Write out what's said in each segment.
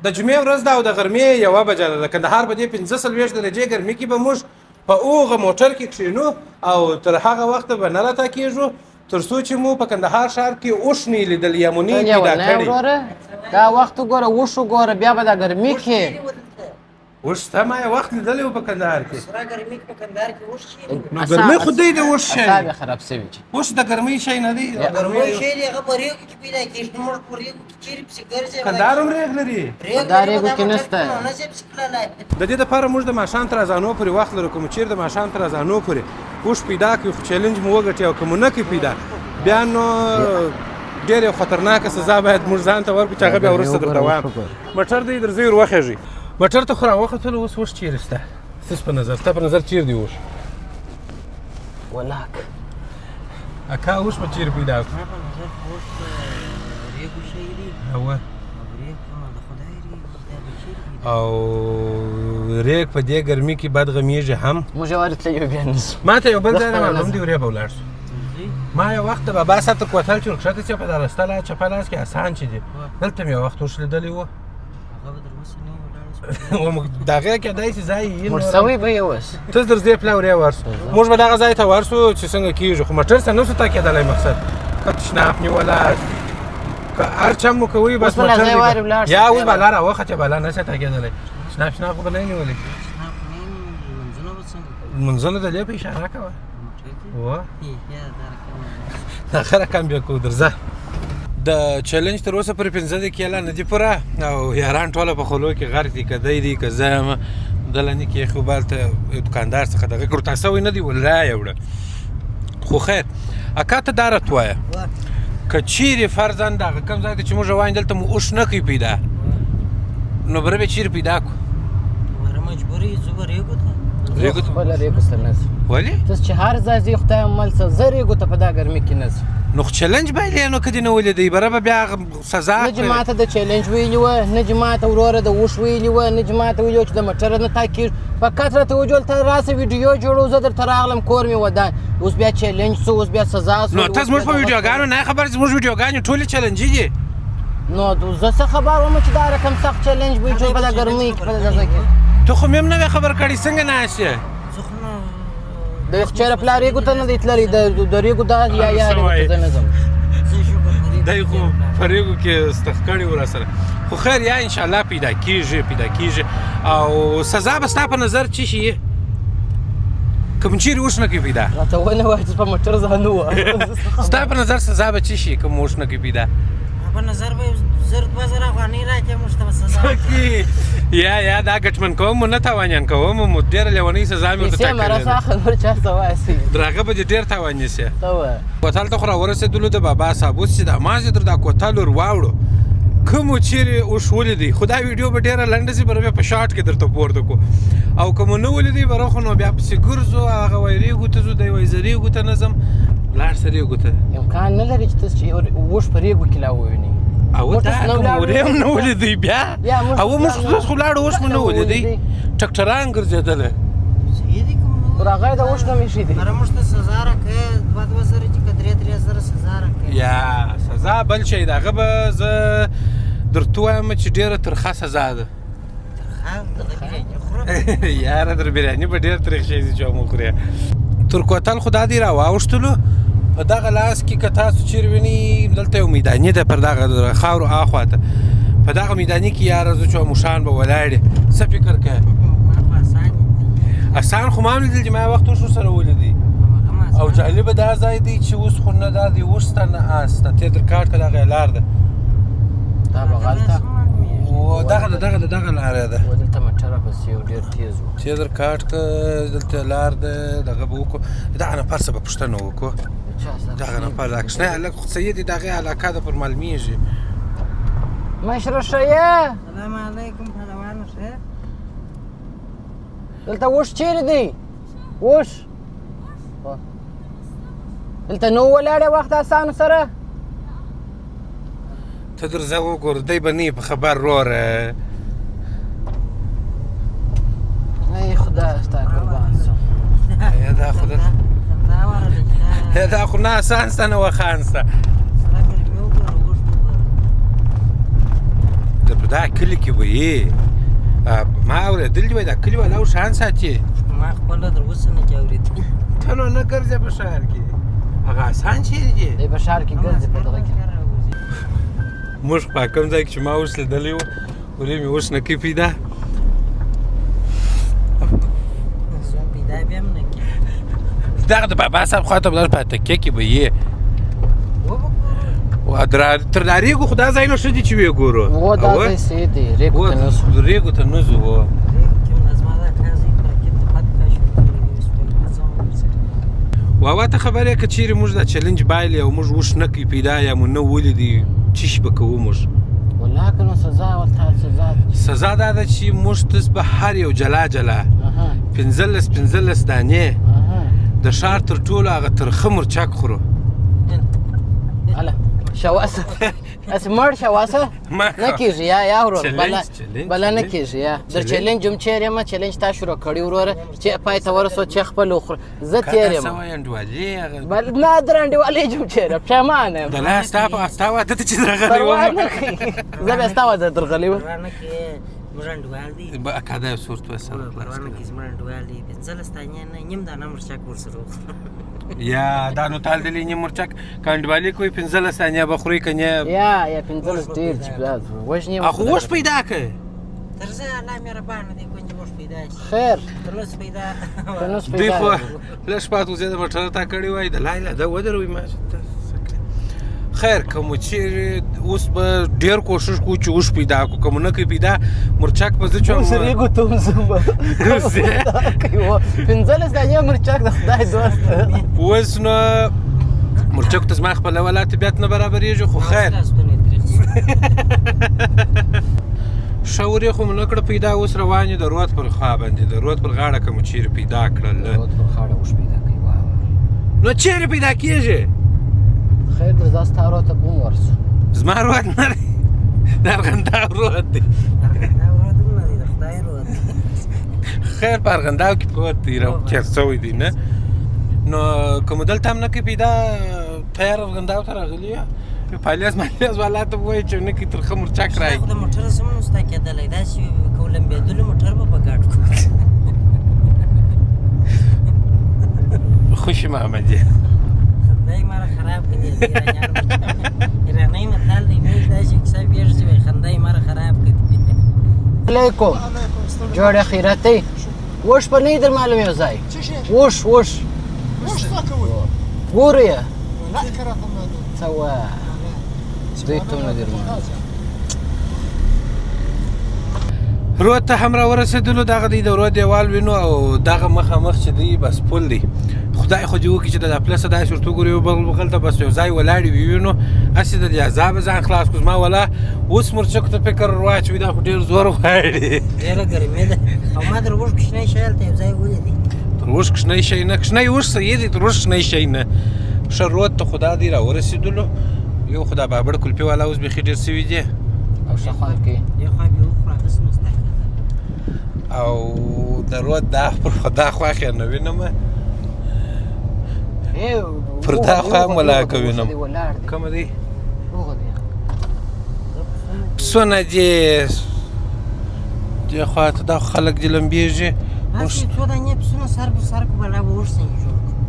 د جمعې ورځ ده او د غرمې 1 بجه ده. د کندهار په دې 45 درجې ګرمي کې به موږ په اوغه موټر کې کښېنو او تر هغه وخته به نه راتا کېږو تر څو چې مو په کندهار ښار کې اوښ نه لیدل یا مو نه پیدا کړی. دا وخت وګوره، اوښ وګوره، بیا به دا ګرمي کې اوښ سته. ما یې وخت لیدلی و په کندهار کې. سره ګرمي کې په کندهار کې اوښ چیرې؟ نو ګرمي خو دی د اوښ شی. اعصاب یې خراب شوي چې اوښ د ګرمۍ شی نه دی. ګرمۍ شی دی، هغه په ریګو کې پیدا کېږي. موږ په ریګو کې چیرې پسې ګرځي؟ کندهار هم ریګ لري. دا ریګو کې نشته. نه شي پسې تللی. د دې دپاره موږ د ماښام تر اذانو پورې وخت لرو. که مو چېرې د ماښام تر اذانو پورې اوښ پیدا کړي خو چیلنج مو وګټي، او که مو نه کړي پیدا بیا نو ډېر یو خطرناکه سزا باید موږ ځان ته ورکړو چې هغه بیا وروسته درته وایم. موټر دی درځئ ور وخېږئ. موټر ته خو راوختلو. اوس اوښ چېرې شته؟ ستاسو په نظر، ستا په نظر چېرې دی اوښ؟ ولاک اکا اوښ به چېرې پیدا کړو؟ زما په نظر اوښ د ریګو شی دی. اوه او ریګ نو د خدای ریګ دا به چېرې پیدا؟ او ریګ په دې ګرمي کې بد غمیږي هم. موږ یوازې تللی یو بیا نه ځو. ما ته یو بل ځای نه زه خپله معلوم نه دی، ورې به ولاړ شو. ما یو وخت د بابا صاحب تر کوتل چې ورکښته چې په دا رسته لا چپه لاس کې اسان چې دی، دلته مې یو وخت اوښ لیدلی و. هغه به در اوسه نه ولاړ. موږ د هغې کېدای شي ځای یې مړ شوی به یې اوس. ته درځې پلا ورې ورسو. موږ به دغه ځای ته ورسو چې څنګه کېږي، خو موټر سره نه شو تا کېدلی. مقصد که تشناب نیولاست که هر چم مو کوئ بس اوس به لا موټر ځای وارې ولاړ شو. یا اوس به لاره وختې به لا نه شي تا کېدلی. شناب شناب خو به نه نیولی. شناخت نه لمونځونه به څنګه کوو؟ لمونځونه د لې په اشاره کوه. موټر کې وه یا دا رقم دا ښه رقم بیا کوو. درځه د چیلنج تر اوسه پورې 5 دقیقې لا نه دي پوره او یاران ټوله په خولو کې غرق دي، که دی دی که زه یم. دله نه کې خو به هلته یو دکاندار څخه دغه کړو، تا سوی نه دی ولا یې وړه. خو خیر اکا ته دا راته ووایه که چیرې فرضاً دغه کوم ځای ته چې موږ روان یو دلته مو اوښ نه کړي پیدا، نو بره به چیرې پیدا کړو؟ بره مجبور یو، ځو به ریګو ته. ریګو ته؟ خپله ریګو ته نه ځو. ولې؟ ته چې هر ځای ځې خدای مل څه، زه ریګو ته په دا ګرمي کې نه ځم. نو خو چیلنج بایلې، نو که دې نه ولیدی بره به بیا سزا نه چې ما ته د چیلنج ویلي وه، نه چې ما ته وروره د اوښ ویلي وه، نه چې ما ته ویلي وه چې د موټر نه تا کېږي. فقط راته وجول ته راسه ویډیو جوړو، زه درته راغلم کور مې ودان. اوس بیا چیلنج سو، اوس بیا سزا سو. نو ته زموږ په ویډیوګانو نه خبر، زموږ ویډیوګانې ټولې چیلنجي دي. نو زه څه خبر وم چې دا رقم سخت چیلنج به وي چې په دا ګرمۍ کې په دغه کې. ته خو مې هم نه وې خبر کړی، څنګه ناست یې؟ زه خو نو د چېرې پلار ریګو ته نه دی تللی، د ریګو دا یا یا ریګو ته زه نه ځم. دی خو په ریګو کې ستخ کړی و راسره. خو خیر یا انشاءالله پیدا کېږي، پیدا کېږي. او سزا به ستا په نظر څه شي که مو چېرې اوښ نه کړي پیدا؟ راته ونه وایه چې په موټر ځان ووهه. ستا په نظر سزا به څه شي که مو اوښ نه کړي پیدا؟ په نظر به 1000 2000 افغانۍ راکړې موږ ته به سزا. یا یا دا ګټمن کوم مو نه تاوانیان کوم مو، ډېره لېونۍ سزا مې ورته پیسې مه ټاکلې راسه ده. اخله، نور چا څه وایې؟ تر هغه به دې ډېر تاواني شي. ته وایه. کوتل ته خو راورسېدلو د بابا صاحب. اوس چې دا مازې در دا کوتل ور واوړو که مو چېرې اوښ ولیدی، خو دا ویډیو به ډېره لنډه شي، بره بیا په شارټ کې درته پورته کړو. او که مو نه ولیدی بره خو نو بیا پسې ګرځو. هغه وایي ریګو ته ځو، دی وایي زه ریګو ته نه ځم. لاړ شه ریګو ته. امکان نه لري چې تاسو چې اوښ په ریګو کې لا ووینئ. او موږ دا تاسو نه کوم ولاړو. ورې هم نه ولیدی بیا. یا موږ او موږ تاسو خو تاسو خو لاړو، اوښ مو نه ولیدی. ټکټران ګرځېدله. صحیح دی کوم پر هغه د اوښ نوم ایښی دی. بره موږ ته سزا راکړې 2 2000 چې که 3 3000 سزا راکړې. یا سزا بل شی ده، هغه به زه درته ووایم چې ډېره ترخه سزا ده. ترخه دغه بریاني خوره. یاره در بریاني به ډېر تریخ شی چې هم وخورې. تر کوتل خو دا دی راواوښتلو. په دغه لاس کې که تاسو چېرې وینئ دلته یو میداني ده، پر دغه خاورو اخوا ته په دغه میداني کې یاره زه چې اوښان به ولاړې. څه فکر کوې؟ اسان خو ما هم لیدل چې ما یو وخت اوښ ورسره ولیدی. او جالبه دا ځای دی چې اوس خو نه دا دی اوښ سته نه آس سته. تېر در کاټ که دغه لار ده. دا بغل ته و دغه ده، دغه ده، دغه لاره ده. و دلته موټر راپسې یو ډېر تېز و. تېر در کاټ که دلته لار ده، دغه به وکړو. دغه نفر څه به پوښتنه وکړو. دغه نفر دا کوچنی هلک خو صحیح دی، د هغې علاقه ده پر معلومېږي. مشره ښه یې؟ سلام علیکم پهلوانه ښه؟ دلته اوښ چېرې دی؟ اوښ دلته نو ولاړې وخت اسانو سره؟ ته درځه وګوره، دی به نه په خبر وروره. ای خدای ستا قربان سم. دا خو دا خو نه اسان سته نه وخان سته. د په دا کلي کې به یې ما اورېدل دي وایي دا کلي والا اوښان ساتي. ما خپله تر اوسه نه دي اورېدلي. ته نو نه ګرځې په ښار کې، هغه اسان چېرې دي؟ دی په ښار کې ګرځي په دغه کې. موږ په کوم ځای کې چې ما اوښ لیدلی و، ورې مې اوښ نه کوي پیدا. زوم پیدا بیا هم نه کړي. دغه د بابا صاحب خواته به په تکیه کې به یې تر دا ریګو خو دا ځایونه ښه دي چې ویې ګورو. و دا ځای صحیح دی، ریګو ته نه ځو. ریګو ته نه ځو. واوا ته خبر یې که چیرې موږ دا چلنج بایلي او موږ اوښ نه کوي پیدا یا مو نه ولیدي، څه شي به کوو موږ؟ والله که نو سزا ورته سزا سزا دا ده چې موږ تاسو به هر یو جلا جلا 15 15 دانې د ښار تر ټولو هغه ترخه مرچک خورو. هله شواسه هسې مړ شواسه نه کېږي. یا ورور بله نه کېږي. یا در چلنج هم چېرې یم، چلنج تا شروع کړی وروره، چې پای ته ورسو چې خپل وخوره. زه تېر یم. نه در انډیوالۍ جم چېرې پښیمانه یم. دلا ستا واده ته چې درغلی پروا نه کوي، زه بیا ستا واده درغلی وم. زموږ انډیوال دی. اکا دا یو سورت وسه پروا نه کوي، زموږ انډیوال دی. 15 دانې نه نیم دانه مرچک ورسره وخوره. یا دا نو تال دلی نیم مرچک که انډیوالي کوي 15 دانې به خوري که نه؟ یا 15 ډېر چې بیا وژنې. خو اوښ پیدا کړه. تر زه الله مهربانه دی، ګوندې اوښ پیدا شي. خیر تر نوس پیدا دوی خو لږ پاتې وځي د موټر تا کړی وای د لایله دا ودروي ما. خیر که مو چیرې اوس به ډېر کوشش کوو چې اوښ پیدا کړو، که مو نه کوي پیدا مرچک به زه چوم. اوس ریګو ته هم ځم. 15 دانې مرچک د خدای دوست. اوس نو مرچک ته زما خپله ولا طبیعت نه برابرېږي، خو خیر ښه ورې خو مو نه کړه پیدا. اوس روان یو د رود پر خوا باندې، د رود پر غاړه که مو چیرې پیدا کړل. رود پر غاړه اوښ پیدا کوي. نو چیرې پیدا کېږي؟ خیر درځه ستا رود ته به هم ورسو. زما رود نه دی، د ارغنداو رود دی. ارغنداو رود هم نه دی، د خدای رود دی. خیر په ارغنداو کې پروت دی، تېر سوی دی. نه نو که مو دلته هم نه کوي پیدا، تیار ارغنداو ته راغلي یو. پالیز مالیز والا ته ووایي چې نه کوي ترخه مرچک راکړي. خو د موټر سم نه ستا کېدلی، داسې که ولمبېدلو موټر به په ګډ کړو. خوشي محمدي خدای ماره خراب کړي. ایرانۍ متل دی، موږ داسې کیسه پېښ شي وایي خندای ماره خراب کړي. علیکم، جوړ خیرت دی؟ اوښ به نه در معلوم یو ځای؟ اوښ اوښ ګورو یې څه وایي؟ دوی ته هم نه در معلوم. رود ته هم راورسېدلو. دغه دی د رود دیوال وینو او دغه مخامخ چې دی بس پل دی. خدای خو دې وکړي چې د پله څه داسې ورته وګورو، یو بل بغل ته بس یو ځای ولاړې وي وینو، هسې د دې عذابه ځان خلاص کړو. زما ولا اوس مرچکو ته فکر ورواچوي، دا خو ډېر زور غواړي. ډېره ګرمي ده او ما تر اوښ کوچنی شی هلته یو ځای ولیدی. تر اوښ کوچنی شی نه، کوچنی اوښ صحیح دی، تر اوښ کوچنی شی نه. ښه رود ته خدا دی راورسېدلو. یو خو دا بابړ کلپي والا اوس بیخي ډېر سوي دي او ښه خوند کوي. یو خوا بې وخوره هسې نو ستا او د رود دا پر خدا خوا خې نه وینم، پر دا خوا هم ولاکه وینم. کومه دی؟ پسونه دي دې خوا ته، دا خلک دي لمبېږي. هسې څو دانې پسونه سر پر سر کړو، بلا به اوښ څنګه جوړ کړو.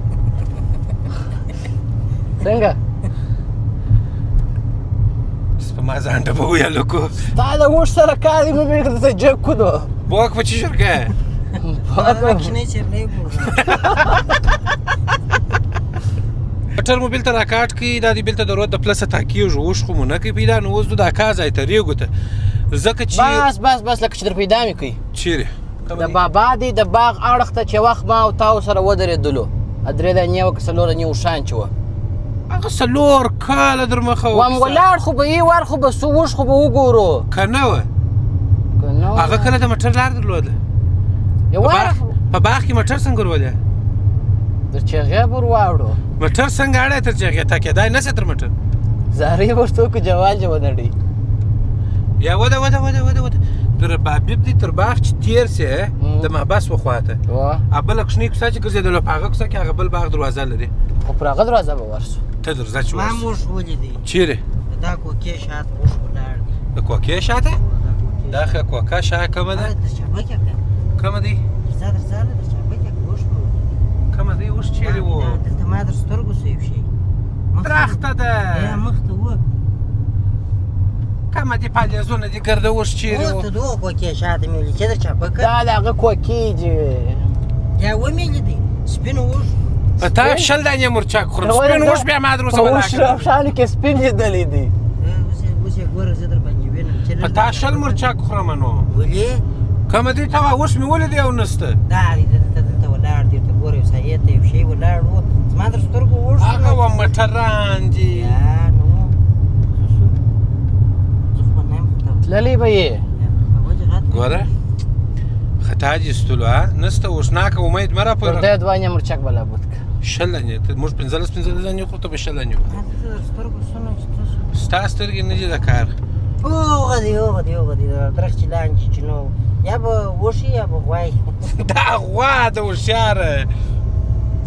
څنګه؟ په ما ځان ډبوي هلکو. ستا د اوښ سره کار دی، مې درته جګ کړو. بوک په څه شي کوې؟ کوچنی چرلۍ ګورم. موټر مو بیلته راکاټ کړي، دا دی بیلته د رود د پله څخه تاکېږو. اوښ خو مو نه کوي پیدا، نو اوس ځو د اکا ځای ته ریګو ته، ځکه چې بس بس بس لکه چې در پیدا مې کوي. چیرې؟ د بابا دی د باغ اړخ ته چې وخت ما او تاو سره ودرېدلو، درې دانې وه که څلور دانې اوښان چې وه. هغه 4 کاله در مخه وم ولاړ خو به یې ور خو به سو اوښ خو به وګورو. که نه وه؟ هغه کله د موټر لار درلوده؟ په باغ کې موټر څنګه ورولې؟ تر چغې به ورواړو. موټر څنګه اړی تر چغې؟ تا کېدای نه سي تر موټر. زارۍ ورته وکړو جوال یې ونړي. یا وده وده وده وده وده تر بابیب دی تر باغ چې تېر سې د محبس و خواته بله کوچنۍ کوڅه چې ګرځېدلو، په هغه کوڅه کې هغه بل باغ دروازه لري. خو پر هغه دروازه به ورسو. ته درځه چې ما ورسو. اوښ ولیدی. چیرې؟ دا کوکې شاته اوښ ولاړ دی. د کوکې شاته؟ دا ښه کوکه شا کومه ده؟ کومه دی؟ کومه دی؟ اوښ چېرې و؟ دلته ما در سترګو شو یو شی. درخته ده. مخته و. کومه دي پالېزونه دي ګرده اوښ چېرې و؟ ته دوه کوکې شاته مې ولیدې چې در چابکه. دا د هغه کوکې دي. یا ومې لیدې سپین اوښ. په تا 20 دانې مرچک خورم. سپین اوښ بیا ما در اوسه په اوښ افشانو کې سپین لیدلی دی. اوس یې ګوره زه در باندې وینم چې په تا 20 مرچک خورم نو. ولې؟ کومه دی ته اوښ مې ولیدی او نشته. دا دی دلته دلته ولاړ دی، ورته ګوره یو سایې ته یو شی ولاړ و، زما در سترګو اوښ. هغه وه موټران دي. یا نو څه شو؟ زه خو به نه یم خطا. تللی به یې. ګوره خطا دې ایستلو ها، نشته اوښناکه امید مه راپوره. پر دی دوه دانې مرچک به لا بود که. 20 دانې ته موږ 15 15 دانې خورو، ته به 20 دانې خورې. ستا سترګې نه دي د کار. هغه دی هغه دی هغه دی درخت چې لاندې چې نو یا به وښي یا به غوایي. دا غوا ده هوښیاره.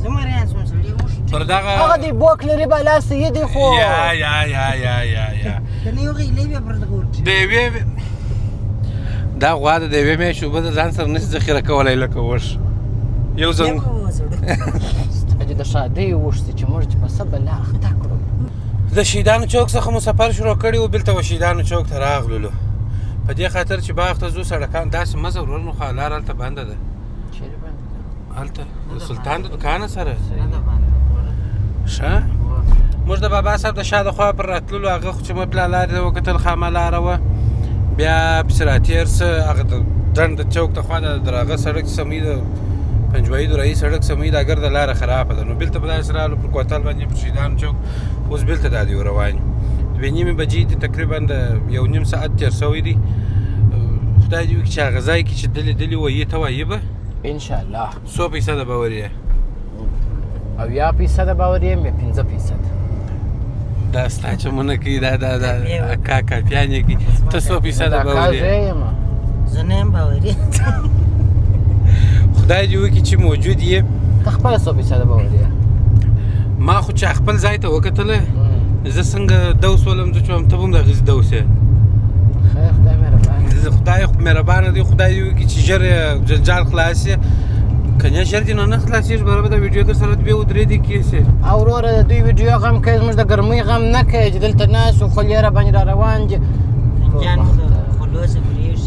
زه مریان شوم سړي اوښ پر دغه هغه دی بوک لري بالا سیي دی خو. یا یا یا یا یا یا که نه هغه ایلې بیا پر دغه ورکړي. د یوې دا غوا ده د یوې میاشتې اوبه د ځان سره نشي ذخیره کولی لکه اوښ. یو ځل ستا دې د ښادۍ اوښ سي چې موږ چې په څه بلا اخته کړو. د شهیدانو چوک څخه مو سفر شروع کړی و، بېرته و شهیدانو چوک ته راغللو. په دې خاطر چې باغ ته ځو سړکان داسې مه ځه ورور مو، خو لاره هلته بنده ده. چېرې بنده ده؟ هلته د سلطان د دوکانه سره. ښه موږ د بابا صاحب د شا د خوا پر راتللو، هغه خو چې مو پلا لارې ته وکتل خامه لاره وه، بیا پسې راتېر سه هغه د ډنډ د چوک د خوا د هغه سړک چې سموي د پنجوايي دورايي سړک سموي، دا ګرده لاره خرابه ده. نو بېرته به داسې رالو پر کوتل باندې پر شهیدانو چوک، اوس بېرته دا دی روان یو. 2:30 بجې دي تقریبا، د 1.5 ساعت تېر شوی دی. خدای دې وکړي چې هغه ځای کې چې دلې دلې وایي ته وایي به انشاءالله. څو فیصده باور یې؟ 70% باور یم، یا 5%. دا ستا چمونه کوي، دا دا دا اکا کاپیانې کوي. ته څو فیصده باور یې؟ زه نه یم باوري. خدای دې وکړي چې موجود یې. ته خپله څو فیصده باوري یې؟ ما خو چې خپل ځای ته وکتله، زه څنګه دوس ولم، زه چې وایم ته به هم دغسې دوس یې. خیر خدای مهربان دی. خدای مهربانه دی، خدای دې وکړي چې ژر جنجال خلاص شي. که نه ژر دې نو نه خلاصېږي، بره به دا ویډیو در سره 2 او 3 دقیقې شي. او وروره د دوی ویډیو غم کوي، زموږ د ګرمۍ غم نه کوي چې دلته ناست یو، خولې راباندې را روان دي.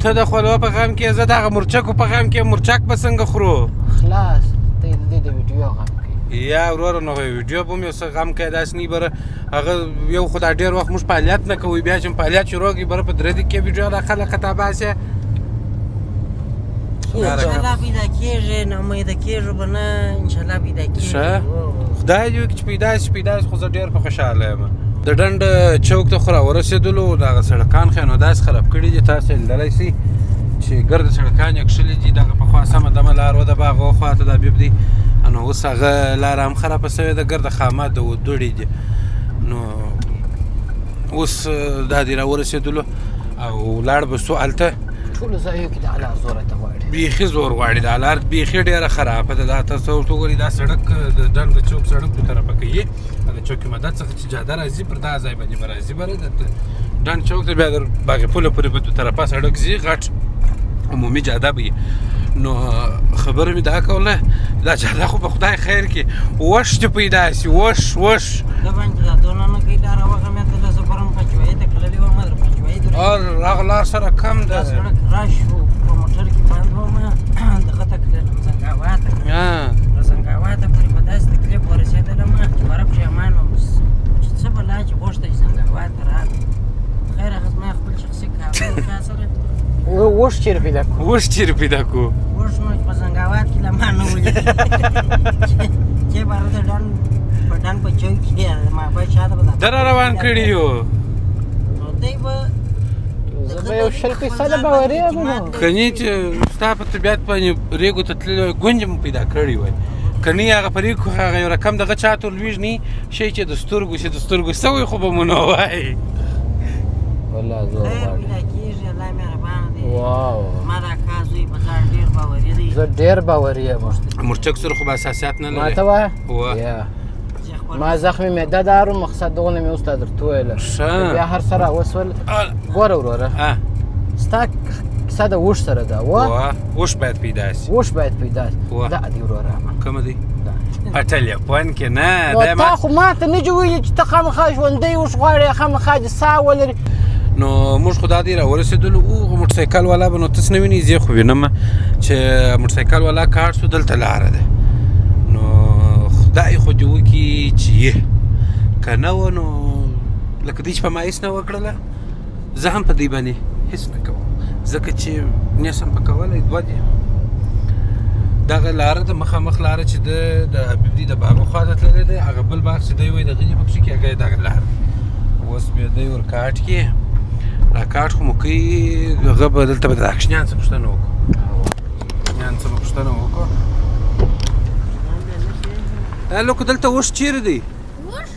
ته د خولو په غم کې، زه د هغه مرچکو په غم کې. مرچک به څنګه خورو؟ خلاص ته د دې د ویډیو غم کوي. یا وروره نو ویډیو به هم یو څه غم کوي، داسې نه بره هغه یو خو دا ډېر وخت موږ فعالیت نه کوو، بیا چې فعالیت شروع کړي بره په 3 دقیقې ویډیو را خلک خطا باسي. انشاءالله پیدا کېږي، نه امیده کېږو به نه، انشاءالله پیدا کېږي. ښه خدای دې وکړي چې پیدا شي، پیدا شي، خو زه ډېر په خوشحاله یم. د ډنډ چوک ته خو راورسېدلو، دغه سړکان خو یې نو داسې خراب کړي دي، تاسو یې لیدلی شئ چې ګرد سړکان یې کښلي دي. دغه پخوا سمه دمه لار وه د باغ خوا ته دا بیب دی، نو اوس هغه لاره هم خرابه شوې ده، ګرده خامه د ودوړې دي. نو اوس دا دی راورسېدلو او لاړ به سو هلته. ټولو ځایو کې د لار زور ته غواړي، بیخي زور غواړي. دا لار بیخي ډېره خرابه ده. دا تاسو ورته وګورئ، دا سړک د ډنډ د چوک سړک دوه طرفه کوي، د چوک مدد څخه چې جاده راځي پر دا ځای باندې به راځي، بره د ډنډ چوک ته بیا در باغ پوله پورې به دوه طرفه سړک ځي، غټ عمومي جاده به وي. نو خبره مې دا کوله، دا جاده خو به خدای خیر کړي، وښ دې پیدا شي، وښ وښ. د باندې دا دونه نه کوي، لاره وغمېدله، زه پرون پنجوايي ته تللی وم، در پنجوايي در هغه لار سره کم ده. دا سړک رش و، په موټر کې بند وم، دغه ته تللم زنګاوا ته. زنګاوا ته پورې په داسې تکلیف ورسېدلم چې بره پښېمان وم چې څه بلا چې غوښته چې زنګاوا ته راغلم. خیر هغه زما خپل شخصي کار و چا سره. اوښ چېرې پیدا کړو؟ اوښ چېرې پیدا کړو؟ اوښ نو په زنګاوات کې له ما نه ولید چې باره د ډنډ په ډنډ په چوک کې ما به شاته به در روان کړي یو. نو دی به زه به یو 20% باوري یم. کني چې ستا په طبیعت باندې ریګو ته تللی وای، ګونجې مو پیدا کړی وای. کني هغه په ریګو هغه یو رقم دغه چاته ورلوېږي نه شی چې د سترګو شي، د سترګو سوی خو به مو نه وای. والله زور خیر غواړي. پیدا کېږي، الله مهربان دی. واو ما دا کاکا زوی په ځان ډېر باوري دی. زه ډېر باوري یم. مرچک سره خو به اساسیات نه ما لري. ته وایه؟ وه. ما زخم معده دارو، مقصد دغونه مې اوس تا درته وویله. ښه. بیا هر څه راوسول. ګوره وروره، ستا قصه د اوښ سره ده. واه، اوښ باید پیدا شي. اوښ باید پیدا شي. دا دی وروره. کومه دی؟ په ټلیفون کې نه. نو تا خو ما ته نه دي ویلي چې ته خامخا ژوندی اوښ غواړې، خامخا دې ساه ولري. نو موږ خو دا دی راورسېدلو. هغه موټرسایکل والا به نو تس نه ویني، زه خو وینم چې موټرسایکل والا کار شو، دلته لاره ده. نو خدای خو دې وکړي چې یې که نه وه نو لکه دوی چې په ما هېڅ نه وکړله، زه هم په دوی باندې هېڅ نه کوم، ځکه چې نه سم په کولی. دوه دي دغه لاره ده، مخامخ لاره چې ده د حبیب دی د باغ خوا ته تللې ده. هغه بل باغ چې دی وایي د غني پکښې کې، هغه دغه لاره ده. اوس بیا دی ورکاټ کې راکاټ خو مو کوي. هغه به دلته به د کوچنیان څه پوښتنه وکړو، کوچنیان څه به پوښتنه وکړو. هلکو دلته اوښ چېرې دی؟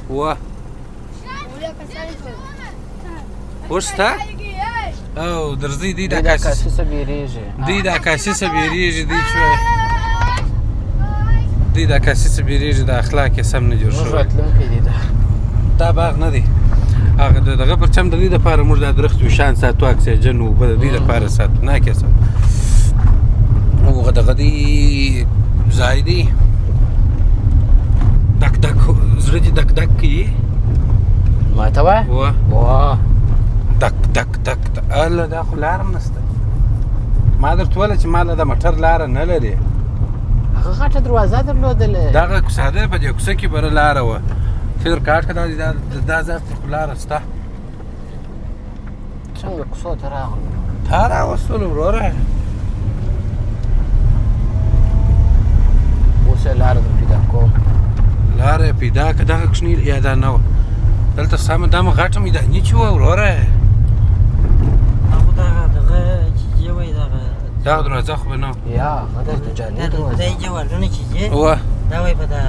واه، اوښ سته؟ او درځئ. دی د عکاسي څخه بیریږي، دی د عکاسي څخه بیریږي. دی چې دی د عکاسي څخه بیریږي، د اخلاق یې سم نه جوړ شوی. راتلونکی دی دا باغ نه دی، هغه د دغه پرچم د دې لپاره موږ دا درخت وشان ساتو، اکسیجن اوبه د دې لپاره ساتو، نه کې سم. هغه دغه دی ځای دی. دک دک زړه دې دک دک کوي. ما ته وایه؟ واه، دک دک دک. هله دا خو لاره نشته. ما درته وویل چې ما له د موټر لاره نه لري. هغه غټه دروازه درلودله، دغه کوڅه ده، په دې کوڅه کې بره لاره وه. ته ورکاټ که دا ځای ته لاره شته. څنګه کوڅو ته راغلو؟ تا راوستلو وروره. اوس یې لاره در پیدا کوم. لاره یې پیدا که. دغه کوچنۍ یا دا نه وه دلته سمه، دا مو غټه میداني چې وه وروره. خو دغه دغه چې جې وایي دغه دا دروازه خو به نه یا هغه د جاني دروازه دی، جوالونه چې جې وه دا وایي په دا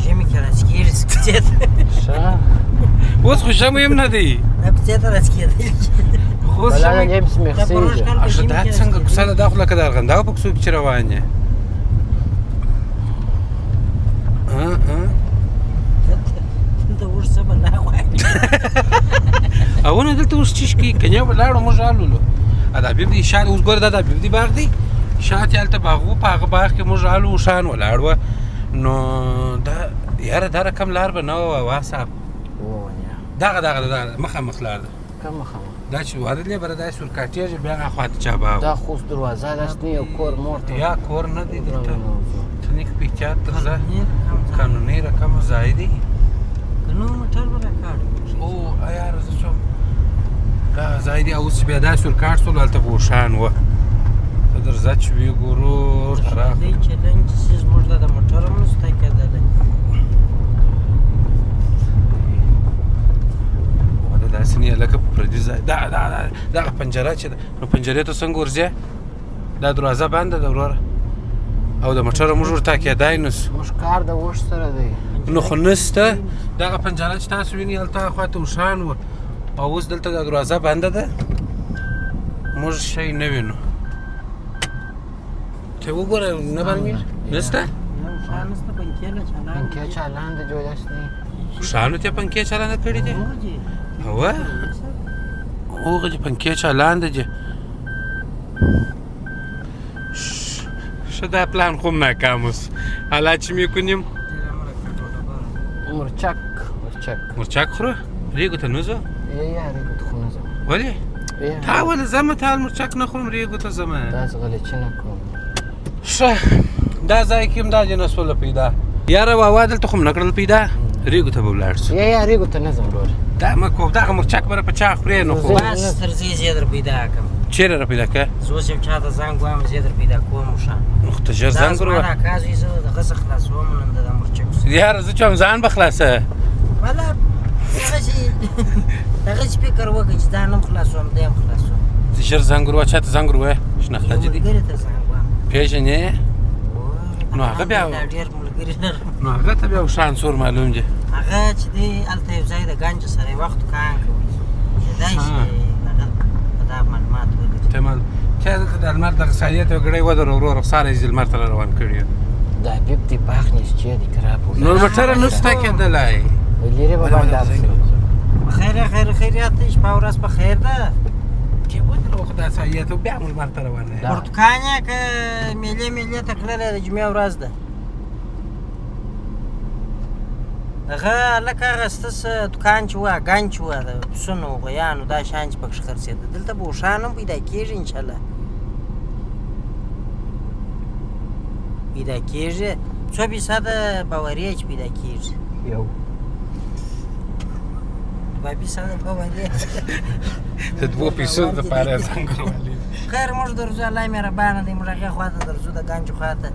ژمي کې راسکېږي کوڅې ته. ښه، اوس خو ژمی هم نه دی، دا کوڅې ته راسکېدل. اوس بلا جیمز مخسیږي. ښه، دا څنګه کوڅه ده؟ دا خو لکه د ارغنداو په کوڅو کې چې روان یې. دلته اوښ څه بلا غواړي؟ اونه دلته اوس چیش کوي؟ کنیا به لاړو موږ الولو. دا حبیب دی شا، اوس ګوره دا د حبیب دی باغ دی، شاته هلته باغ و، په هغه باغ کې موږ الو، اوښان ولاړ وه. نو دا یاره دا رقم لار به نه وه. واه صاحب، دغه دغه دغه مخامخ لار ده. کوم مخامخ؟ دا چې ورغلې بره داسې ورکاټېږي بیا هغه خوا ته چا باغ. دا خو اوس دروازه داسې نه، یو کور مور ته یا کور نه دی دلته. ته نیک په احتیاط درځه، قانوني رقم ځای دی. که نو موټر به راکاټ. او یاره زه څوم دا ځای دی. اوس بیا داسې ورکاټ شولو، هلته به اوښان وه. ته درځه چې ویې ګورو ورته راغلو. دی چلنج چې زموږ د موټر هم نشته کېدلی. دا داسې نه لکه په پردي ځای. دا دا دغه پنجره چې ده، نو پنجرې ته څنګه ورځې؟ دا دروازه بنده ده وروره، او د موټره موږ ورته کېدای نه شو. موږ کار د اوښ سره دی. نو خو نشته. دغه پنجره چې تاسو وینئ هلته خوا ته اوښان وه، او اوس دلته دا دروازه بنده ده، موږ شی نه وینو. ته وګوره نه معلومېږي؟ نشته؟ پنکې چالان ده، جوړ داسې نه. اوښانو ته پنکې چالانه کړې دي؟ هوه، هغه چې پنکې چالان ده دي. ښه، دا پلان خو هم ناکام اوس. حالا چې مې کونیم مرچک مرچک مرچک خوره؟ ریګو ته نه ځو؟ یا ریګو ته خو نه ځم. ولې؟ تا ولې ځمه؟ تا مرچک نه خورم، ریګو ته ځمه. داسې غلچي نه کوم. ښه، دا ځای کې هم دا دې نه سوله پیدا. یاره واوا دلته خو هم نه کړل پیدا، ریګو ته به ولاړ شو. یا ریګو ته نه ځم وروره. دا مه کوه، دغه مرچک به په چا خورې نو خو. بس درځئ، زه یې در پیدا کړم. چېرې را پیدا کړه؟ زه اوس یو چا ته زنګ وایم، زه یې در پیدا کوم اوښان. نو خو ته ژر زنګ دا زما د اکا زوی، زه د هغه څخه خلاصوم نن د مرچک. یاره زه چې هم ځان به خلاصه. والا دغسې فکر وکړه چې ځان هم خلاصوم، دی هم خلاصوم. ته ژر زنګ وروایه. چا ته زنګ وروایه؟ شناخته دي؟ ملګري ته زنګ وایم. پېژنې؟ نو هغه بیا ډېر ملګري لرم. نو هغه ته بیا اوښان څور معلوم دي. هغه چې دی هلته یو ځای د ګنج سره یې وخت دوکان کوي، کېدای شي هغه په دا معلومات ولري. تمام. چا دلته د لمر دغه سایې ته یو ګړی ودروه وروره، رخساره یې لمر ته روان کړي. د حبیب دی باغ نږدې دی، که راپورته. نور موټر نه شته کېدلی. لرې به بندار شي. خیر خیر خیریت دی، شپه ورځ په خیر ده. کې ودروه. به خو دا سایه ته بیا موږ لمر ته روانه یې. پرتکان یې که میلې میلې ته کړلی د جمعې ورځ ده. هغه هلک هغه ستاسو دکان چې وه، ګنج چې وه، د پسونو غویانو دا شیان چې پکښې خرڅېده، دلته به اوښان هم پیدا کېږي انشاءالله. پیدا کېږي، څو فیصده باوري یې چې پیدا کېږي؟ یو 2% باوري. د 2 پیسو دپاره زنګ ورولي. خیر موږ درځو، الله مهربانه دی، موږ هغې خوا ته درځو، د ګنج خوا ته.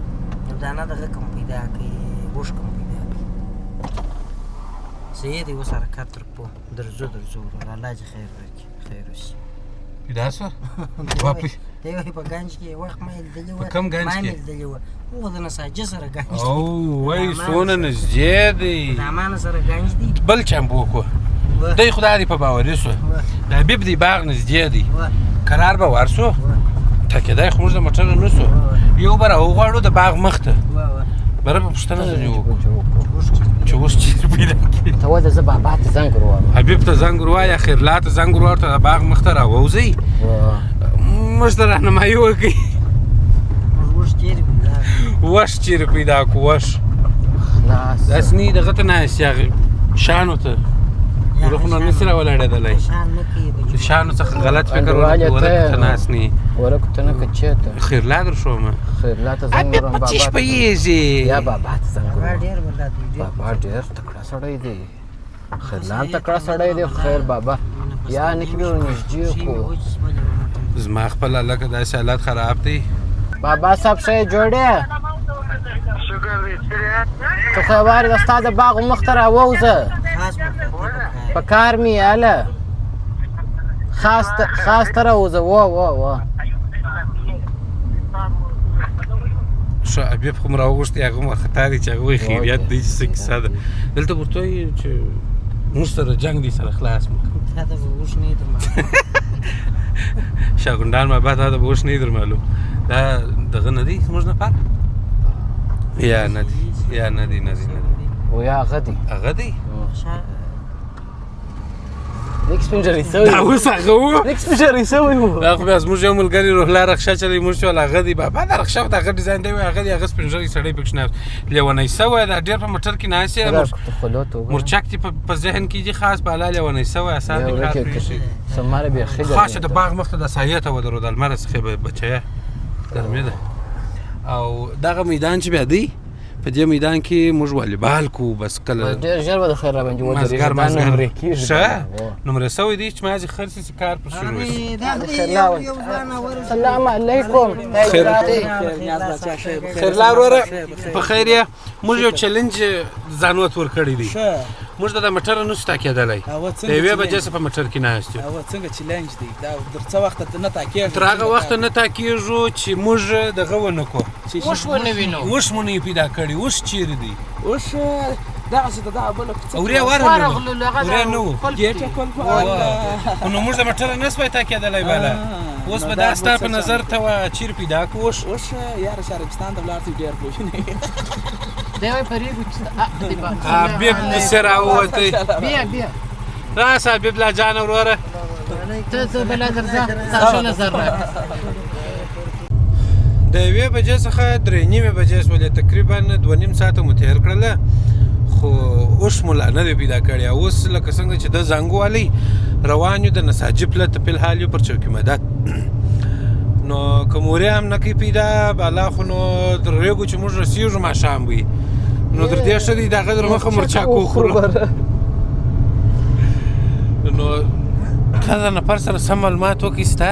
یو دانه دغه کوم پیدا کړي، اوښ کوم پیدا کړي. صحیح دی، اوس حرکت تر پو درځو درځو وروره، الله دې خیر درکړي، خیر اوسي. پیدا سو 2 پیسې. دی وایي په ګنج کې وخت ما یې لیدلي وه. په کوم ګنج ما کې؟ مې لیدلي وه، هغه د نساجي سره ګنج دی. او وای سونه نږدې دی. د امان سره ګنج دی. بل چمبو کو دی، خدای دې په باوري سو. د حبیب دی باغ نږدې دی. قرار به ورسو ټکېدای خو موږ د موټر نه سو، یو به راوغواړو د باغ مخ ته بره به پوښتنه ځنې وکړو چې اوس چېرې پیدا کړي. ته وځه، زه بابا ته زنګ وروایم. حبیب ته زنګ وروایه، خیرلا ته زنګ وروايه، ته د باغ مخ ته راووځئ، موږ ته رهنمایي وکړئ. اوښ چېرې پیدا کړي؟ وښ چېرې پیدا کړو وښ؟ خلاص. داسې نه دغه ته ناست یې، هغې شانو ته ورخ نو نسي راولاړېدلی. شان نه کوي د شانو څخه غلط فکر انډیوال ونه یې ورک ته ته ناست نه یې. ورک ته نه که چېرته؟ خیرلا در ښومه. خیرلا ته زنګ حبیب وروم. په بابا څه ته. پوهېږي؟ یا بابا ته زنګ بابا وروم. ډېر بلد دی، ډېر. بابا ډېر تکړه سړی دی، خیرلا هم تکړه سړی دی. خیر بابا یا نکې به ورنږدې کو. زما خپل هلکه داسې حالت خراب دی. بابا صاحب ښه یې جوړ یې؟ ته خو یوارې د ستا د باغ مخ ته راووځه. خاص مخ په کار مې یې، هله خاص ته خاص ته راووځه. و و و ښه حبیب خو مو راوغوښتی، هغه مو وارخطا دی چې هغه وایي خیریت دی چې څه کیسه ده دلته. ورته وایي چې موږ سره جنګ دی سره خلاص مو کړه. تا ته به اوښ نه در معلوم. شاګوندان بابا تا ته به اوښ نه در معلوم. دا دغه نه دی زموږ نفر یا نه دی؟ یا نه دی؟ نه دی، نه دی. و یا هغه دی. هغه دی. لیک سپین ږیری سوی دا و. اوس هغه و. لیک سپین ږیری سوی و. دا خو بیا زموږ یو ملګری روح الله رخشه چلی موږ چې هغه دی بابا دا رخشه د هغه ډیزاین دی. وایي هغه دی، هغه سپین ږیری سړی پکښې ناست لیونی سوی دا ډېر په موټر کې ناست یې. خلو ته وګوره. مرچک دې په ذهن کې دي خاص بالا لیونی سوی اسان یو دې کار ورکه پرېښی. سماره بیخي خاص د باغ مخ ته د سایې ته ودرېدل، لمر څخه به بچیه ګرمي ده. او دغه میدان چې بیا دی، په دې میدان کې موږ والیبال کوو بس کله ډېر ژر به د خیر را باندې ودرېږي. مازګر دا مازګر نمرې کېږي. ښه نمرې سوی دی چې مازې خرڅ شي کار پر شروع شي. سلام علیکم. خیر. خیرلا وروره په خیر یې؟ موږ یو چلنج ځانوت ورکړی دی. موږ د موټر نه سو تاکېدلی، د یوې بجې څخه په موټر کې ناست یو. او څنګه چیلنج دی دا؟ در څه وخت نه تاکېږي؟ تر هغه وخته نه تاکېږو چې موږ دغه ونه کړو. اوښ ونه وینو. اوښ مو نه یې پیدا کړی. اوښ چیرې دی؟ اوس دغسې ته دا بله کوڅه. اورې ورغلو، اورې نه وو. ګېټه کول په خو نو موږ د موټر نه سوای تاکېدلی بالا. اوس به دا ستا په نظر ته وه چیرې پیدا کړو اوښ؟ اوس یاره شاربستان ته ولاړ شي، ډېر پوه دی وایي په ریګو کې دی. حبیب پسې راووتی. بیا بیا. راشه حبیب لا جانه وروره. ته ته بلا درځه، تا ښه نظر راکړه. د 1 بجې څخه 3:30 بجې شولې، تقریبا 2.5 ساعته مو تېر کړله، خو اوښ مو لا نه دی پیدا کړی. او اوس لکه څنګه چې د زنګ والی روان یو د نساجي پله ته، فلحال یو پر چوکي مدد. نو که مورې هم نه کوي پیدا بالا خو نو تر ریګو چې موږ رسېږو ماښام وي، نو تر دې ښه دی د هغه در مخه مرچک وخورو. نو ته د نفر سره سم معلومات وکړي ستا.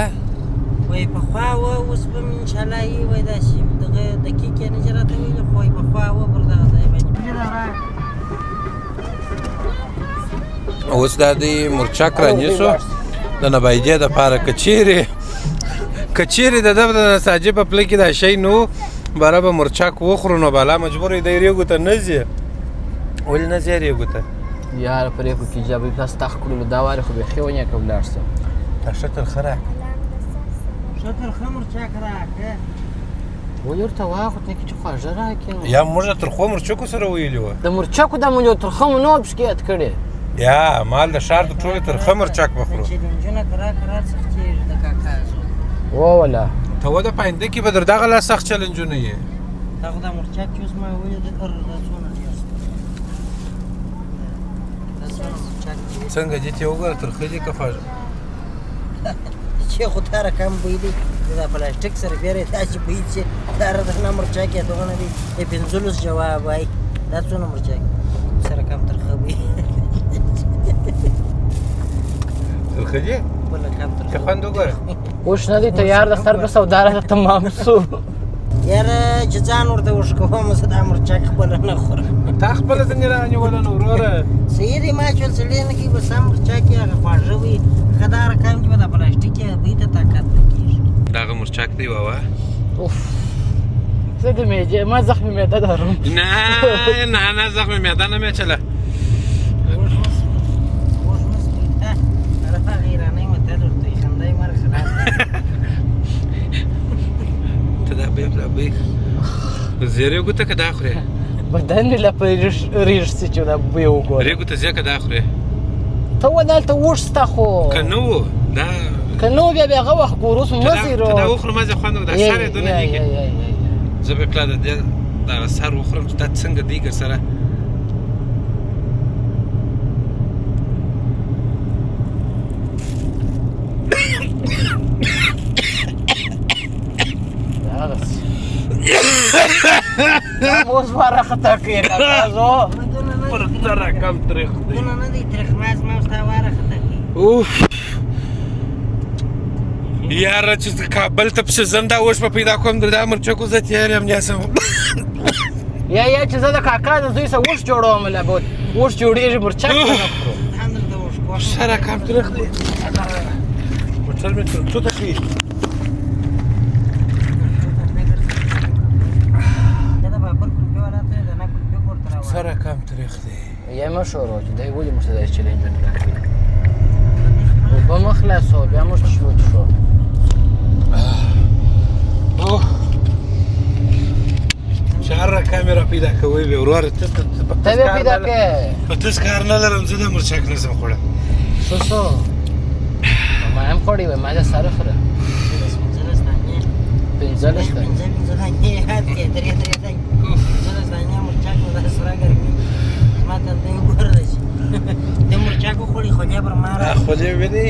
وایي پخوا وه، اوس به مې انشاءالله یې وایي داسې دغه دقیق یې نه چې راته ویلي، خو وایي پخوا وه پر دغه ځای باندې. اوس دا دی مرچک رانیسو د نبایدې دپاره، که چیرې د ده د نساجي په پله کې دا شی نو باره به مرچک وخورو. نو بالا مجبور دی ریګو ته نه ځي. ولې نه ځې ریګو ته؟ یاره په ریګو کې جابې پلاس تخ کړلو، دا وارې خو بیخي ونیه که ولاړ شم. دا ښه ترخه راکړه. ښه ترخه مرچک راکړه. ولې ورته واخو ته چې خواږه راکړې نو؟ یا موږ د ترخو مرچکو سره ویلي وه. د مرچکو د مونږ ترخه مو نه وه پښکېت کړې. یا مال د ښار د ټولو ترخه مرچک به خورو. چیلنجونه کرار کرار څخه کېږي د کاکا زوی. ووله ته و د پاینده کې به در دغه لا سخت چلنجونه یې. دا خو دا مرچک چې اوس ما ولید، دا څونه ډېر دا څونه مرچک دی. څنګه دې ته وګوره، ترخه دي که خواږه؟ چې خو دا رقم بوی دی، دا پلاستیک سره بیره داسې بوی چې دا نه مرچک یې دغونه دی. د 15 جواب وایي دا څونه مرچک سره کم ترخه بوی. ترخه دي بله کم که ترخه. خوند وګوره. اوښ نه دی تیار، د سر په سودا راته تمام سو. یاره چې ځان ورته وښکوم، زه دا مرچک خپله نه خورم. تا خپله ځنې رانیوله نو وروره. صحیح دی، ما چې سړی نه کوي، بس سم مرچک یې هغه خواږه وي. ښه دا رقم چې به دا پلاستیک یې بوی ته طاقت نه کېږي. دغه مرچک دی واوا. اوف، زه د معدې، ما زخمي معده لرم. نه نه نه، زخمي معده نه مې چله. اوښ مس بوی ته هغه هغه ایرانۍ متل ورته وایي، خندا یې مرګ خراب دی. ته دا بوی دا بوی زیرې ګوته که دا خورې؟ بدن مې لا په ریښ سي چې دا بوی وګوره. رېګو ته ځې که دا خورې؟ ته ودلته اوښ سته خو که نه و دا که نو بیا بیا هغه وخت ګورو، اوس ته مه دا ځئ ته دا رو. وخوره، ما زه خوند دا سر یې دونه نیکي. زه به پلا د دې دغه سر وخورم چې دا څنګه دی که سره. اوس واره خطا کوې کاکا زو. پر څه رقم تریخ دی. دونه نه دی تریخ، ما زما ستا واره خطا کوي. اوف یاره، چې کابل ته پسې ځم دا اوښ به پیدا کوم، در دا مرچکو زه تېر یم نیسم. یا یا چې زه د کاکا د زوی سره اوښ جوړوم، لا به اوښ جوړېږي، مرچک به نه خورو. ځان درته وښکوم. څه رقم تریخ دی. موټر مې تر څو ته کړي. دا د بابر کلفي والا ته د نه کلفي کور ته راوړه. څه رقم تریخ دی. یا مه شورو چې دی ولې موږ ته داسې چلنجونه راکوي. اوبه مه خلاصوه، بیا موږ ته وڅښو. اوه، چې هر رقم یې را پیدا کوئ بیا وروره. ته ته بیا پیدا کړې. په تس کار نه لرم، زه د مرچک نه شم خوړلی. ښه شو، ما هم خوړی وای، ما د سره خوره. 15 دانې. 15 دی. پنځه پنځه دانې یاد کړې، درې درې دانې، 15 دانې مرچک. نو دا سره ګرمي زما تندی وګوره چې د مرچک وخوړي خولې پر ما دا راغله. خولې وینې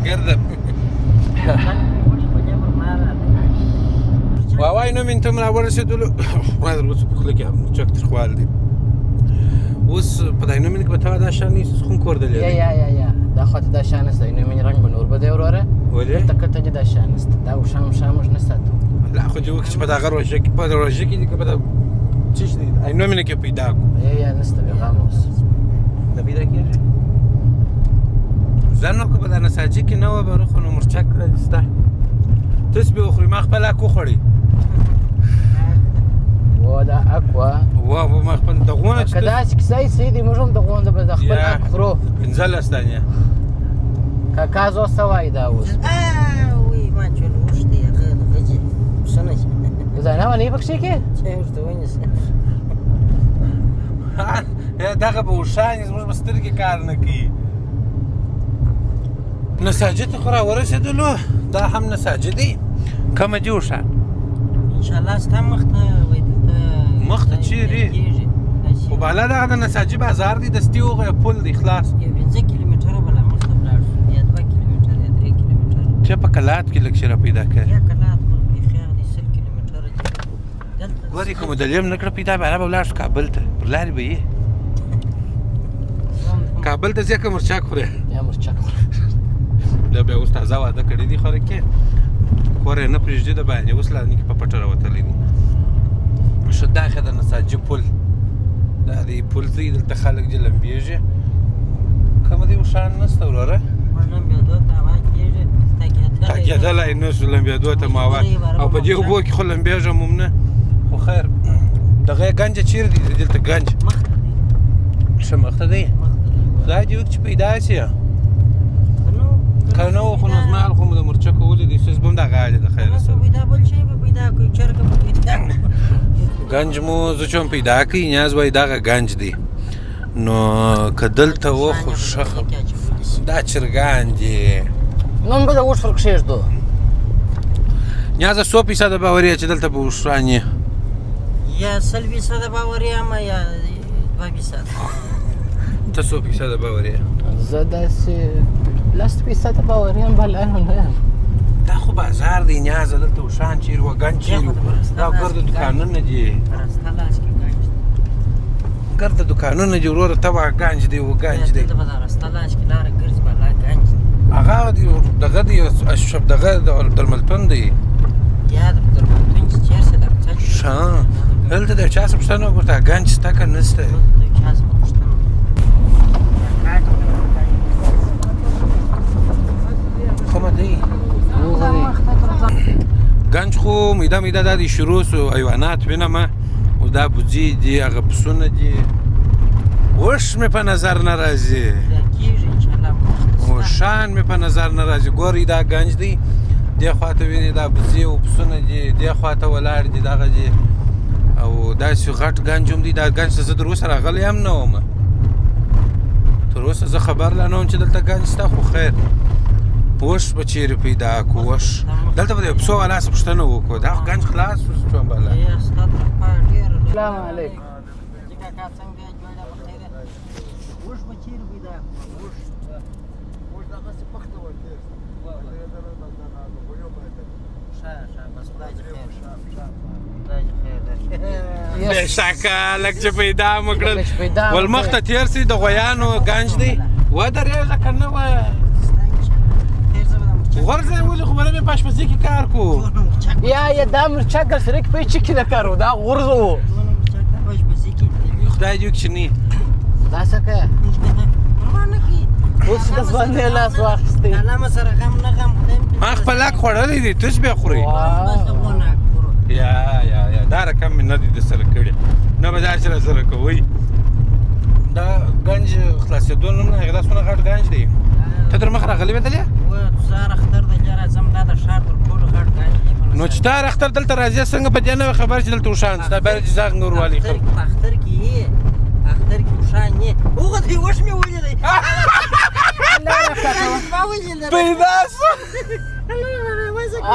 ګرده. مرچک وخوړي خولې پر ما راغله. واوای نو من تم راورسېدلو. ما در اوسه په خوله کې مرچک تریخوال دی. اوس په دای نومین کې به ته دا شان نیسې، خون کور دی. یا یا یا یا، دا خو ته دا شان نشته. نو مې رنګ به نور به دی وروره. ولې؟ دلته کته دې دا شان نشته، دا اوښان مښان موږ نه ساتو. لا خو دې وکړي چې په دغه روژه کې، په روژه کې دې که په دا څه شي دی عینومینه کې پیدا کو. یا یا، نشته، بېغمه اوسه. نه پیدا کېږي. زه نو که په دا نساجي کې نه وه بره خو نو مرچک کړی سته تس به وخوري. ما خپل اک وخوړی. و دا اکوا وا و، ما خپل دغونه چې که داسې کیسه یې صحیح دی، موږ هم د غونده به د خپل یا. اک خورو. 15 دانې. کاکا زو څه وایي دا اوس؟ وی ما چې اوښ دی هغه دغه چې پسونه چې ځانه ونې پکښې کې چې ورته ونیسه. دغه به اوښان زموږ په سترګې کار نه کوي. نساجي ته خو راورسېدلو، دا هم نساجي دی. کومه دي اوښان؟ انشاءالله ستا مخ ته وای دلته. مخ ته چیرې؟ کېږي. خو بالا دغه د نساجي بازار دی، د ستي وغه پل دی خلاص. یو 5 کیلومتره به لا مخته ولاړ شو، یا 2 کیلومتره یا 3 کیلومتره. چې په کلات کې لږ شی را پیدا کړي. یا کلات خو بیخي هغه دی 100 کیلومتره دی دلته. ګورې که مو دلیم نه کړه پیدا، بیا به ولاړ شو کابل ته. پر لارې به یې کابل ته ځې که مرچک خورې؟ یا مرچک خورم. دا بیا اوس تازه واده کړی دی، خورکې کور یې نه پرېږدي د باندې. اوس لا نکې په پټه راوتلی دی. ښه، دا ښه د نساجي پل دا دی، پل دی. دلته خلک دي لمبېږي. کوم دی اوښان نشته وروره. موږ لمبېدو ته هوا کېږي تکېدلی. تکېدلی نه شو لمبېدو ته مو هوا، او په دې اوبو کې خو لمبېږم هم نه. خو خیر، دغه ګنج چیرې دی؟ دلته ګنج مخته دی. ښه مخته دی. مخته دی. خدای دې وکړي چې پیدا شي. که نو که نه و خو نو زما حال خو مو د مرچکو ولیدی، څه به هم دغه حال د خیره که سره. پیدا بل شی به پیدا کوي، چرګه به پیدا کوي. ګنج مو زه چوم پیدا کوي. نیاز وایي دغه ګنج دی، نو که دلته و خو ښه. دا چرګان دي. نن به د اوښ پر کښېږدو. نیازه څو فیصده باوري یې چې دلته به اوښان یې؟ یا 100% باوري یم یا 2%. ته څو فیصده باوري یې؟ زه داسې 10% باوري یم، بله نه یم. دا خو بازار دی نیازه، دلته اوښان چېرې وه، ګنج چېرې وو؟ دا ګرده دوکانونه دي، راسته لاس کې ګنج دی. ګرده دوکانونه دي وروره، ته وا ګنج دی و ګنج دی. دلته به دا راسته لاس کې لاره ګرځي، بلا ګنج دی. هغه دی دغه دی اشرف دغه درملتون دی. یا د درملتون چې چېرې شه دا کوڅه چې ښه دلته د چا څخه پوښتنه وکړه ګنج شته که نشته؟ دلته د چا څخه پوښتنه وکړه. کومه دی ګنج؟ خو میده میده دا دی شروع سو، حیوانات وینم او دا بوځي دي، هغه پسونه دي، اوښ مې په نظر نه راځي، دا کېږي انشاءالله مخته ستا. اوښان مې په نظر نه راځي. ګورئ دا ګنج دی، دې خواته ویني دا بوځي او پسونه دي، دې خواته ولاړ دي دغه دي، او داسې غټ ګنج هم دی. دا ګنج ته زه تر اوسه راغلی هم نه وم، تر اوسه زه خبر لا نه وم چې دلته ګنج شته. خو خیر، اوښ به چیرې پیدا کړو؟ اوښ دلته به د پسو والا څخه پوښتنه وکړو. دا خو ګنج خلاص شو چون بلا. یا ستا تر خوا ډېره لاره. السلام علیکم. چې کاکا څنګه یې؟ جوړه په خیر یې؟ اوښ به چېرې پیدا کړو؟ اوښ ښه ښه، بس خدای دې خیر، خدای دې خیر درکړي. بېشکه لږ چې پیدا مو کړل. لږ چې پیدا مو ول مخته تېر سي، د غویانو ګنج دی. ودرېږه که نه وه ستا انشاءالله خیر. زه به دا مرچک غورځې ولې؟ خو به مې په اشپزي کې کار کو. دونه مرچک، یا یا دا مرچک در سره کې په چی کې د کارو دا غورځو. دونه مرچک دا به اشپزي کې دي. خدای دې وکړي چې نه. دا څه کوې؟ پروا نه کوي. اوس د ځوانۍ لاس واخیستی. الله مو سره غم نه غم، خدای مې ما خپل لاک خوړلی دی، تش بیا خورئ. بس د غونه خورو. یا یا یا دا رقم مې نه دی در سره کړی، نه به داسې را سره کوئ. دا ګنج خلاصېدو نوم نه، هغه دا څونه غټ ګنج دی. ته تر مخه راغلی وې دلې؟ و زار اختر د لري راځم، دا د ښار تر ټولو غټ ګنج دی. نو چې تا اختر دلته راځې، څنګه په دې نه وې خبر چې دلته اوښان شته؟ بیا چې زغ نور والي خلک په اختر کې یې، اختر کې اوښان یې. هغه دی اوښ مې ولیدی، ما ولیدل. پیدا سو،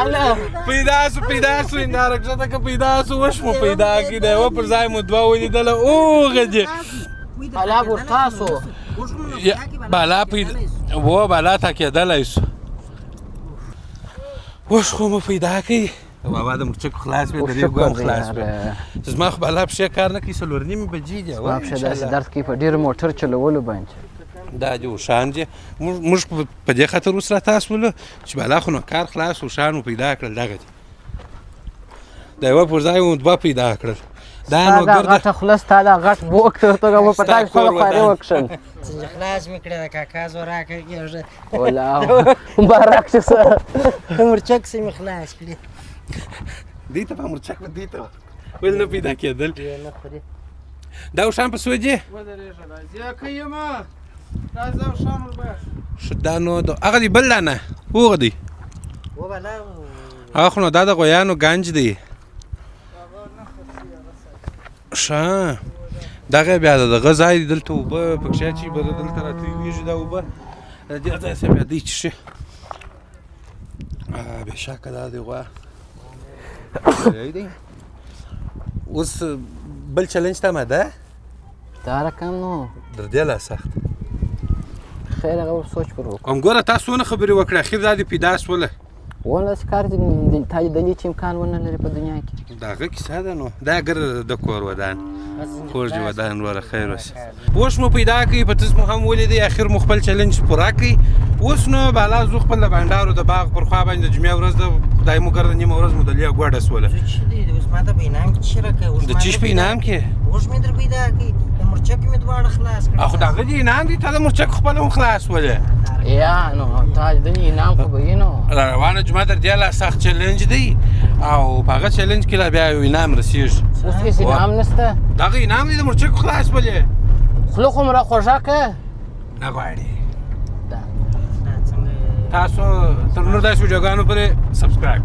الله پیدا سو، پیدا سو، انداره کښته که پیدا سو. اوښ مو پیدا کړي، د یوه پر ځای مو دوه ولیدله. اوغه دي الله ورتا سو. بالا پیدا و، بالا تا کېدلی سو. اوښ خو مو پیدا کړي. بابا د مرچکو خلاص وې، د ریګو هم خلاص وې. زما خو بالا پښې کار نه کوي، 4:30 بجې دي. ما پښه داسې درد کوي په ډېر موټر چلولو باندې. دا دي اوښان دي. موږ په دې خاطر اوس راتا سولو چې بالا خو نو کار خلاص، اوښان مو پیدا کړل. دغه دي، د یوه پر ځای مو دوه پیدا کړل. دا نو ستا دا ګرده غټه خوله، ستا دا غټ بوک ته ورته مو په ستا تا کور خپله خواري ودان. وکښل. څنګه خلاص مې کړې، د کاکا زوراکه کېږه. ولا مبارک شه سر. مرچک سې مې خلاص کړې. دې ته په مرچک به دې ته ول نه پیدا کېدل. نه خوري. دا اوښان په څو دي؟ ودرېږه، راځي که یمه، راځه اوښان ورباس. ښه دا نو د هغه دی بل دا نه هغه دی و بلا. هغه خو نو دا د غویانو ګنج دی. ښه دغه بیا د دغه ځای دی، دلته اوبه پکښې اچي، به دلته راتویږي دا اوبه د دې ځای څخه بیا دی چې بېشکه دا دی غوا دی. اوس بل چلنج ته آماده؟ دا رقم نو در دې لا سخت. خیر، هغه سوچ پر وکړو. هم ګوره تا څونه خبرې وکړې، اخر دا دې پیدا سوله. ولس کار دې تا لیدلی چې امکان ونه لري په دنیا کې. د هغه کیسه ده نو دا ګرده د کور ودان، کور دې ودان وروره، خیر اوسې. اوس مو پیدا کړئ، په تز مو هم ولیدی، اخر مو خپل چلنج پوره کړئ. اوس نو بالا ځو خپل د بنډارو د باغ پر خوا باندې. د جمعې ورځ ده، خدای مو ګرده نیمه ورځ مو د لیا ګوډه سوله. زه چې دی اوس ما ته په انعام کې څه راکوې؟ اوښ د ما چیش در په انعام کې؟ اوښ مې در پیدا کړي، د مرچک مې دواړه خلاص کړل. خو د هغه دې انعام دی، تا د مرچک خپل هم خلاص ولې. یا نو تا لیدلی انعام خو به یې نو. را روانه جمعه در دې لا سخت چلنج دی، او په هغه چلنج کې لا بیا یو انعام رسېږي. اوس هېڅ انعام نشته. د هغه انعام دی د مرچکو خلاص ولې. خوله خو مې را خوږه که. نه غواړي. دا دا څنګه تاسو تر نور داسې ویډیوګانو پورې سبسکرایب.